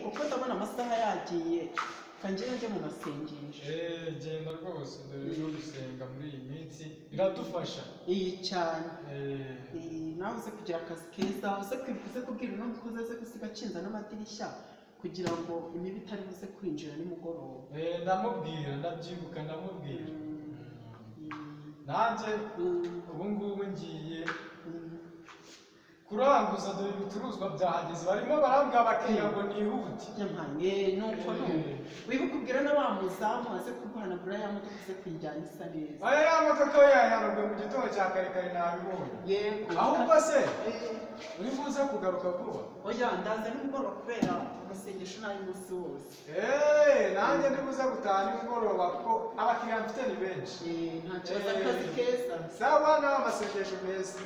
Kuko ndabona amasaha yagiye kangira njye mu masengesho. Genda rwose, dore no gusenga muri iyi minsi biradufasha. Iyi cyane. Nawe uze kugira akazi keza, uze kwibuka, uze kubwira uno mukozi aze gusiga akinza n'amadirishya kugira ngo imibu itari buze kwinjira nimugoroba. Ndamubwira, ndabyibuka, ndamubwira. Nanjye ubu ngubu ngiye kuranguza, dore ibicuruzwa byahageze, barimo barambwira abakiriya ngo nihute. Nuko wibuke ubwira na wa muzamu aze kuguhanagura ya modoka uze kuyijyana isa neza. Oya, ya modoka we yayihanaguye mu gitondo cya kare kare, nabibonye. Yego. Ahubwo se uri buze kugaruka vuba? Oya, ndaza nimugoroba kubera amasengesho n'ay'umunsi wose. Nanjye ndi buze gutaha nimugoroba kuko abakiriya mfite ni benshi. Nta kibazo, akazi keza. Sawa, nawe amasengesho meza.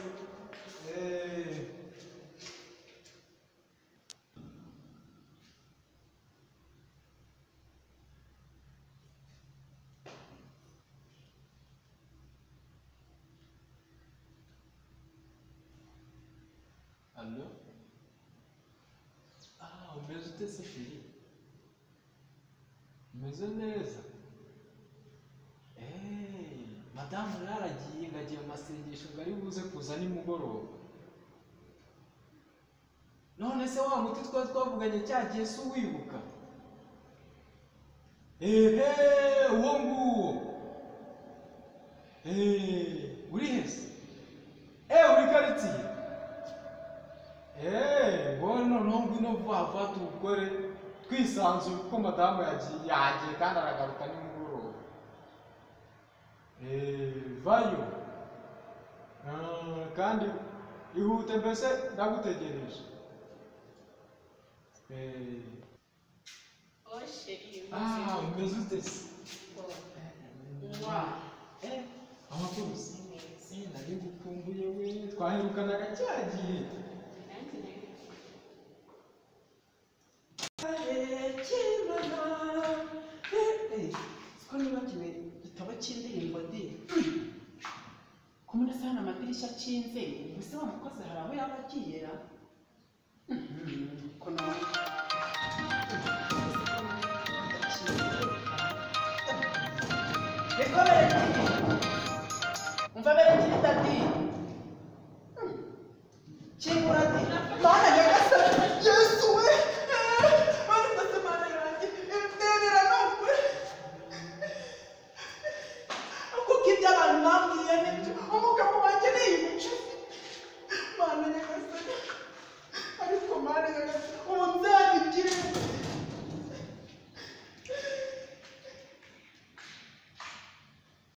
Allo? Ah, umeze ute se chérie? Umeze neza? Madamu yaragiye ngo agiye mu masengesho ngo ari buze kuza nimugoroba. None se wa muti twari twavuganye cyagiye se uwibuka? Ehe, uwo nguwo. Uri he se? Uri karitsiye? Ngono ngwino vuba vuba tuwukore twisanzuye kuko madamu yagiye kandi aragaruka nimugoroba. Vayo. Kandi ihute mbese ndagutegereje. Umeze ute se? Amakuru se? Nari ngukumbuye we, twaherukanaga cya gihe. Siko nibagiwe igitabo cy'indirimbo di kumuna sana amadirishya akinze, ubuse wa mukozi hari aho yaba agiye ra? Ko nawe Niko Bereti, umva Bereti,